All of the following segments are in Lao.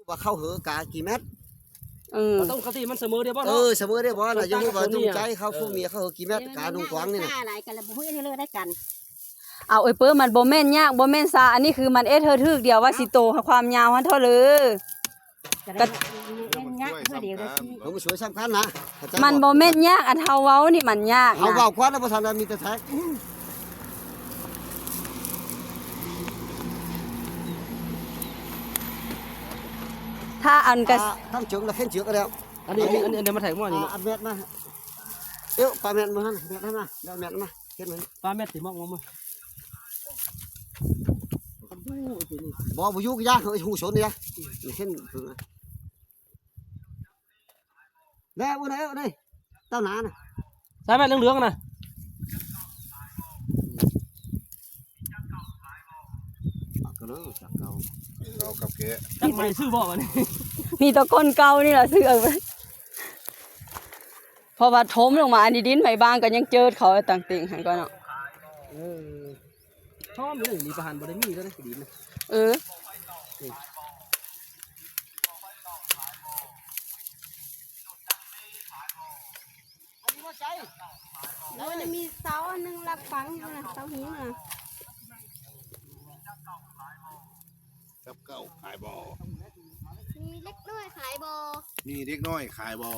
ວ່າເຂົາເຫີກາກີ່ແມັດ? ເອີ ປະຕູກະຕິມັນສະເໝີໄດ້ບໍ່ ເອີ ເນາະ? ສະເໝີໄດ້ບໍ່ນະ? ຢ່າຮູ້ວ່າ ເອີ ທຸງໃຈເຂົາ ເອີ ພວກເມຍເຂົາເຫີກກີ່ແມັດ ເອີ ການົງກວາງນີ້ນະ ຫຼາຍກັນລະບໍ່ຮູ້ເລື່ອງໃດກັນ. ເອົາ ເອີຍ ເປີ ມັນບໍ່ແມ່ນຍາກ ບໍ່ແມ່ນຊາ ອັນນີ້ຄືມັນເອັດເທື່ອຖືກດຽວວ່າຊິໂຕຄວາມຍາວຫັ້ນເທົ່າເລີ. ກະ ເອີ ມັນຊ່ວຍຊ້ຳກັນນະ ມັນບໍ່ແມ່ນຍາກ ອັນເຮົາເວົ້ານີ້ມັນຍາກນະ ເຮົາເວົ້າກ່ອນນະ ບໍ່ທັນໄດ້ມີແຕ່ແທກ ຖ້າອັນກະ ອ່າ ທັງເຈີງລະເຂັນເຈືອກແລ້ວ ອັນນີ້ ອັນນີ້ ອັນນີ້ມາແທກໝໍນີ້ເນາະ ອ່າ ອັນແມັດມາ ເອີ ປາແມັດມາຫັ້ນ ແມັດຫັ້ນມາ ແມັດມາ ເຮັດມັນ ປາແມັດຊິມອກມາ ບໍ່ ບໍ່ຢູ່ກະຢ່າ ເຮົາຮູ້ຊົນນີ້ນະ ນີ້ເຫັນ ແນ່ ໂອ້ ແນ່ ໂອ້ ນີ້ ເຕົ້າໜານະ ສາຍແມັດເຫຼືອງໆນະ ປາກກະເລີ ຈັກເກົ່າ ເກົ່າກັບແກະ ຈັກໃໝ່ຊື້ບໍ່ບັດນີ້ ມີແຕ່ຄົນເກົ່ານີ້ລະຊື້ເອົາໄປ ເພາະວ່າຖົມລົງມາ ອັນນີ້ດິນໃໝ່ບາງກໍຍັງເຈີດເຂົາຕັ້ງເຕັງຫັ້ນກ່ອນເນາະ ເອີ. ຫອມເລີຍ ນີ້ປະຫານບໍ່ໄດ້ມີແລ້ວເດ້ ດີນະ ເອີ ນີ້ ອັນນີ້ບໍ່ໃຊ້ ແລ້ວມັນມີເສົາອັນໜຶ່ງລັກຝັງຢູ່ນະ ເສົາຫີນນະ ຈັບເກົ່າຂາຍບໍ່? ມີເດັກນ້ອຍຂາຍບໍ່? ມີເດັກນ້ອຍຂາຍບໍ່?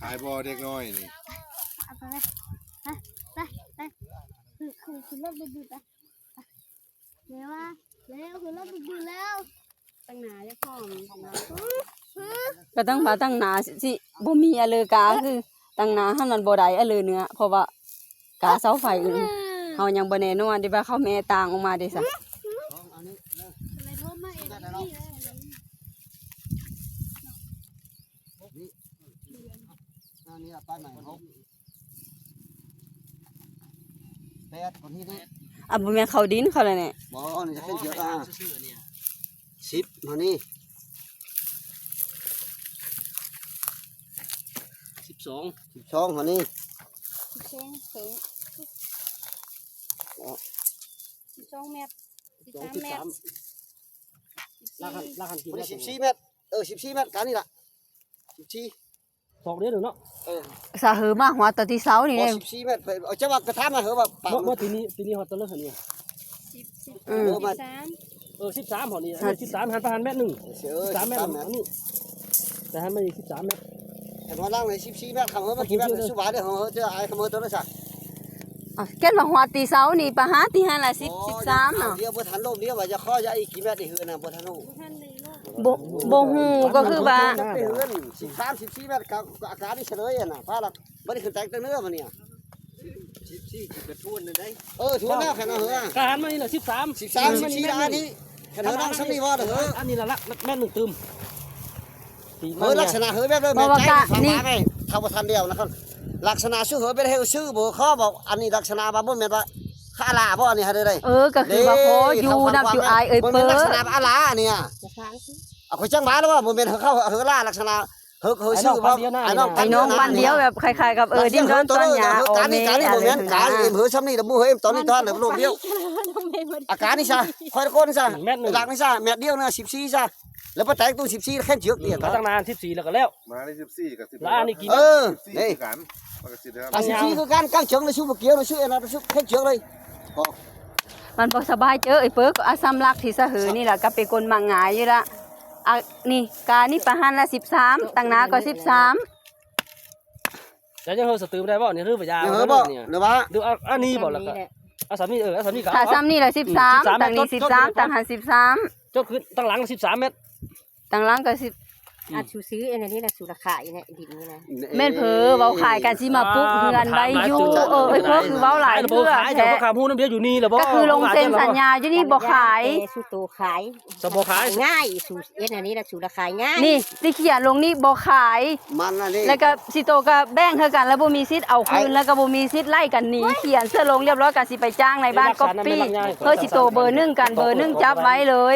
ຂາຍບໍ່ເດັກນ້ອຍນີ້? ເອົາໄປເລີຍ ໄປ ໄປ ໄປ ຂຶ້ນ ຂຶ້ນ ຂຶ້ນລົດດຶກໆ ໄປ ເລວວ່າ ເລວ ຂຶ້ນລົດດຶກໆ ແລ້ວ ຕັ້ງໜ້າຈະພ້ອມ ກໍຕັ້ງວ່າຕັ້ງໜ້າຊິ ຊິບໍ່ມີອະເລີກາ ຄືຕັ້ງໜ້າຫັ້ນມັນບໍ່ໄດ້ອະເລີເນື້ອ ເພາະວ່າກາເສົາໄຟອື່ນ ເຮົາຍັງບໍ່ແນ່ນອນເດ້ວ່າເຂົາແມ່ຕ່າງອອກມາເດ້ຊະ ນີ້ ອັນນີ້ປານໃດ ຫົກ ແປດ ກວ່ານີ້ເດ້ ອ່ະ ບໍ່ແມ່ນເຂົ້າດິນເຂົາແລ້ວແນ່ ບໍ່ ອັນນີ້ຈະເປັນເສືອກ ອ່າ ສິບ ເທົ່ານີ້ ສິບສອງ ສິບສອງ ເທົ່ານີ້ ສິບສອງ ສິບສອງ ສິບສອງແມັດ ສິບສາມແມັດ ລາກຫັ້ນ ລາກຫັ້ນ ບໍ່ໄດ້ ສິບສີ່ແມັດ ເອີ ສິບສີ່ແມັດ ການນີ້ລະ ສິບສີ່ ສອກດຽວໜຶ່ງເນາະ ເອີ ສະເຫີມາຫົວຕອນທີ່ເຊົ້ານີ້ ບໍ່ ເດ້ ສິບສີ່ແມັດ ເອົາ ເຈົ້າວ່າກະຖາມມາເຫີວ່າປາກ ເມື່ອ ເມື່ອປີນີ້ ປີນີ້ຮອດຕອນເລີກຫັ້ນນີ້ ສິບ ສິບ ເອີ ເອີ ມາ ສິບສາມ ເອີ ສິບສາມຫັ້ນນີ້ ສິບສາມ ຫັນໄປຫັ້ນແມັດໜຶ່ງ ເອີ ສິບສາມແມັດ ສິບສາມແມັດ ອັນນີ້ ແຕ່ຫັ້ນມາອີກສິບສາມແມັດ ແຕ່ວ່າຫຼັງນີ້ສິບສີ່ແມັດ ເຂົາເຫີມາກີ່ແມັດ ສຸບາເດີ ເຮົາເຈີອາຍເຂົາເຫີໂຕໃດຊະ ອ່ະ ແກ່ນວ່າຮອດຕີເຊົ້ານີ້ ປະຫາຕີຫັ້ນລະ ສິບ ສິບສາມເນາະ ດຽວບໍ່ທັນລົມ ດຽວວ່າຈະຂໍຢາອີກກີ່ແມັດ ອີກເຮືອນນະ ບໍ່ທັນຮູ້ ບໍ່ ບໍ່ຮູ້ ກໍຄືວ່າ ສິບສາມ ສິບສີ່ແມັດ ກໍອາກາດນີ້ສະເລີຍຫັ້ນນະ ຟ້າລະ ບັດນີ້ຂຶ້ນແຕກແຕ່ເນື້ອບັດນີ້ ສິບສີ່ ສິບກະທວນນັ້ນໄດ໋ ເອີ ທວນແລ້ວ ຄັນເຫີ ກະຫັນມານີ້ລະ ສິບສາມ ສິບສາມ ສິບສີ່ລະ ອັນນີ້ ຄັນເຫີນັ່ງຊ່ຳນີ້ບໍ່ເດີ ອັນນີ້ລະ ລະ ແມັດໜຶ່ງຕື່ມ ເອີ ລັກສະນະເຫີແບບເລີຍ ແມ່ນໃຈ ນີ້ ຖ້າບໍ່ທັນແລ້ວນະ ລັກສະນະຊື່ເຫີແບບໃຫ້ຊື່ບໍ່ ຂໍບອກ ອັນນີ້ລັກສະນະວ່າບໍ່ແມ່ນວ່າຄາລາບໍ່ ອັນນີ້ຫາໄດ້ ເອີ ກໍຄືວ່າພໍຢູ່ນຳຈຸອາຍເອີຍ ບໍ່ແມ່ນລັກສະນະອາລາ ອັນນີ້ ເອົາ ຂ້ອຍຈັ່ງວ່າແລ້ວວ່າບໍ່ແມ່ນເຫີເຂົາເຫີລາ ລັກສະນະ ເຮີ ເຮີຊື່ບໍ່ ອ້າຍນ້ອງປັນດຽວນະ ອ້າຍນ້ອງປັນດຽວ ແບບຄ້າຍໆກັບ ເອີ ດິນດອນຕອນຫຍ້າ ໂອເມ ການນີ້ບໍ່ແມ່ນການເອັມເຮີຊ່ຳນີ້ ລະໝູ່ເຮີເອັມຕອນນີ້ຕອນ ລະລົມດຽວ ອາການນີ້ຊະ ຂ້ອຍຕະໂກນນີ້ຊະ ຫຼັກນີ້ຊະ ແມັດດຽວນະ ສິບສີ່ຊະ ລະປະແຕກຕູ້ສິບສີ່ ແຂ້ງເຈືອກນີ້ ຕັ້ງນານສິບສີ່ ລະກະແລ້ວ ມານີ້ສິບສີ່ ກະສິບ ລະອັນນີ້ກິນ ເອີ ນີ້ ສິບສີ່ຄືກັນ ກາງເຈີງລະຊຸບກຽວລະຊຸບອັນນັ້ນລະຊຸບແຂ້ງເຈືອກເລີຍ ມັນບໍ່ສະບາຍເຈີ ເອີຍເປີ ກໍອາສຳລັກທີ່ສະເຫີນີ້ລະ ກໍເປັນຄົນມັກງ່າຍຢູ່ລະ ອັນນີ້ການີ້ປະຫານລະສິບສາມ ຕັ້ງໜ້າກໍສິບສາມ ຈະຍັງເຮີສະຕື່ມໄດ້ບໍ່ນີ້ ຫຼືວ່າຢ່າ ເຮີບໍ່ ຫຼືວ່າ ຫຼືອັນນີ້ບໍ່ ລະກະ ເອົາສ່ຳນີ້ ເອີ ເອົາສ່ຳນີ້ກະ ຖ້າສ່ຳນີ້ລະສິບສາມ ຕັ້ງນີ້ສິບສາມ ຕັ້ງຫັ້ນສິບສາມ ຈົດຂຶ້ນ ຕັ້ງຫຼັງສິບສາມແມັດ ຕັ້ງຫຼັງກໍສິບ ອືມ ອັນສູຊື້ອັນນີ້ລະ ສູລະຂາຍນີ້ ດິນນີ້ນະ ແມ່ນເພີເວົ້າຂາຍກັນຊິມາປຸກເຮືອນໄວ້ຢູ່ ເອີ ເອີຍເພີຄືເວົ້າຫຼາຍເທື່ອແທ້ ຂາຍແທ້ ຂາຍແທ້ ກໍຄືລົງເຊັນສັນຍາຢູ່ນີ້ບໍ່ຂາຍ ແຕ່ສູໂຕຂາຍ ສະບໍ່ຂາຍງ່າຍ ສູເຮັດອັນນີ້ລະ ສູລະຂາຍງ່າຍ ນີ້ຊິຂຽນລົງນີ້ບໍ່ຂາຍ ມັນອັນນີ້ ລະກະຊິໂຕກະແບ່ງເທື່ອກັນ ລະບໍ່ມີສິດເອົາຄືນ ລະກະບໍ່ມີສິດໄລ່ກັນໜີ ຂຽນເຊື່ອລົງລຽບຮ້ອຍ ກະຊິໄປຈ້າງນາຍບ້ານກັອບປີ້ ເພື່ອຊິໂຕເບີໜຶ່ງກັນ ເບີໜຶ່ງຈັບໄວ້ເລີ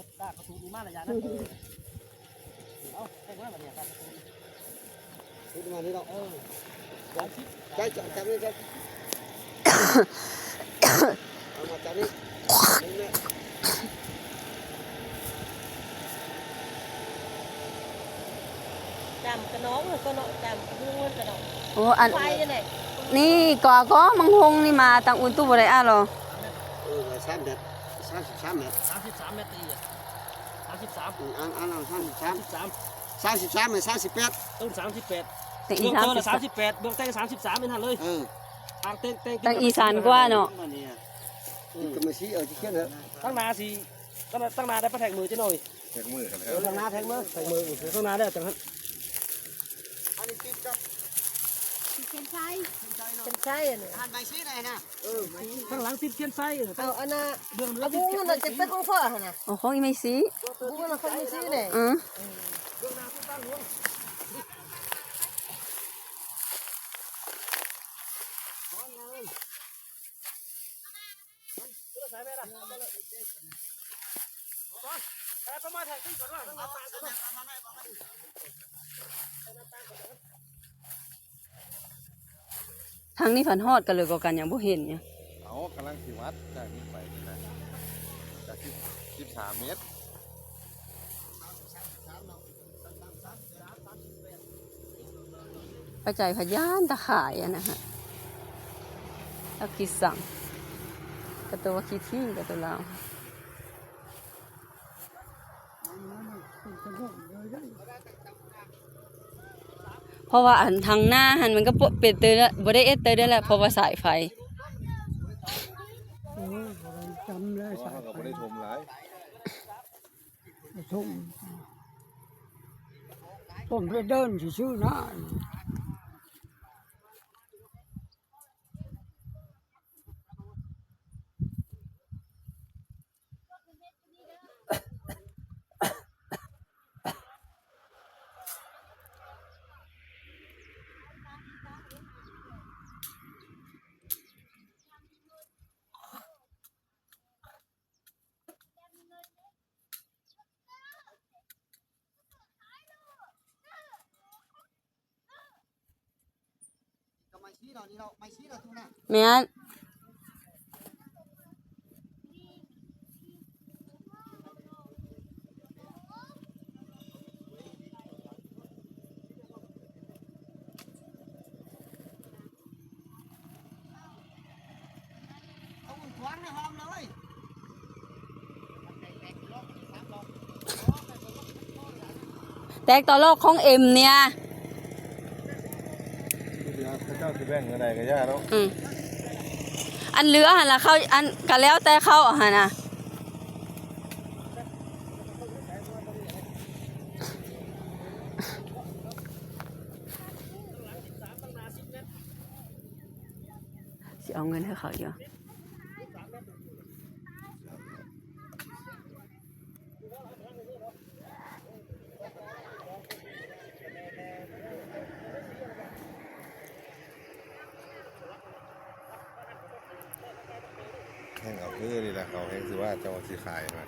ກໍຕາກເຂົາສູບນີ້ມາລະຢະນັ້ນ. ເອີ ເອົາແທກມາບັດນີ້ຕາກເຂົາສູບ ສູບມານີ້ເນາະ. ເອີ ຈັບ ຈັບນີ້ ຈັບ ເອົາມາຈັບນີ້. ຈ້ຳກະໜອງ ກະໜອງ ຈ້ຳກະຫູກະໜອງ. ໂອ້ ອັນ ໄຟຈັ່ງໃດ? ນີ້ກໍ ກໍມັງຫົງນີ້ມາຕັ້ງອຸຕຸບໍ່ໄດ້ອາຫຼໍ? ເອີ ສາມແມັດ ສາມສິບສາມແມັດ ສາມສິບສາມແມັດຕີ ສາມສິບສາມ ອືມ ອັນ ອັນ ອັນ ສາມສິບສາມ ສາມສິບສາມ ສາມສິບແປດ ຕົ້ນສາມສິບແປດ ແຕ່ອີ ເບື້ອງເທິງ ສາມສິບແປດ ສາມສິບແປດ ເບື້ອງແຕ່ງສາມສິບສາມ ເປັນຫັ້ນເລີຍ. ເອີ ທາງແຕ່ງ ແຕ່ງ ແຕ່ງອີສານກວ່າເນາະ. ອືມ ກໍມາຊີ້ເອົາທີ່ຂຽນແລ້ວ ທາງໜ້າຊິ ທາງໜ້າ ທາງໜ້າໄດ້ປະແທກມືຈັກໜ່ອຍ. ແທກມືຫັ້ນແຫຼະ ເອີ ທາງໜ້າແທກມື ແທກມື ທາງໜ້າແລ້ວຈັ່ງຫັ້ນ. ອັນນີ້ຕິດກັບ ຕິດຂຽນໄຊ ຂຽນໄຊອັນນີ້ ຫັ້ນໃບຊີ້ໄດ້ນະ. ເອີ ທາງຫຼັງຕິດຂຽນໄຊ. ເອີ ເອົາອັນນ່າ ເບື້ອງເຫຼືອ ເອົາວງຫັ້ນນະ ຕິດຂຽນໄຊ ຈະເປັນຂອງພໍ່ຫັ້ນນະ. ໂອ້ ຂອງອີ່ແມ່ຊີ້ ວງຫັ້ນນະ ຂອງອີ່ແມ່ຊີ້ນີ້. ເອີ ເບື້ອງໜ້າຕິດຕັ້ງວງ. ທາງນີ້ພັດຮອດກັນເລີຍ ກໍກັນຍັງບໍ່ເຫັນຢູ່. ເອົາ ກຳລັງຊິວັດຈາກນີ້ໄປນີ້ນະ ກະສິບ ສິບສາມເມັດ. ປ້າໃຈພະຍານຕາຂ່າຍອັນນະຮະ ລາວຂີ້ສັງ ກະໂຕວ່າຂີ້ຖີ່ ກະໂຕລາວ. ເພາະວ່າອັນທາງໜ້າຫັ້ນ ມັນກໍເປັນເຕີ ບໍ່ໄດ້ເອັດເຕີເດ້ແຫຼະ ເພາະວ່າສາຍໄຟ. ໂອ້ຍ ບໍ່ໄດ້ຈຳແລ້ວ ສາຍໄຟ ເຮົາກໍບໍ່ໄດ້ຖົມຫຼາຍ. ຖົມ ຜົມໄປເດີນຊື່ໆນະ. ແມ່ນ. ແຕກຕໍ່ລອກຂອງເອັມເນຍ ເຂົາເຈົ້າຊິແບ່ງແນວໃດກໍຢ່າເນາະ. ອືມ ອັນເຫຼືອຫັ້ນລະເຂົາ ອັນ ກໍແລ້ວແຕ່ເຂົາຫັ້ນນະ. ຊິເອົາເງິນໃຫ້ເຂົາຢູ່. ແຮ່ງເອົາຄືນີ້ແຫຼະ ເຂົາແຮ່ງຊິວ່າເຈົ້າຊິຂາຍຫັ້ນນະ.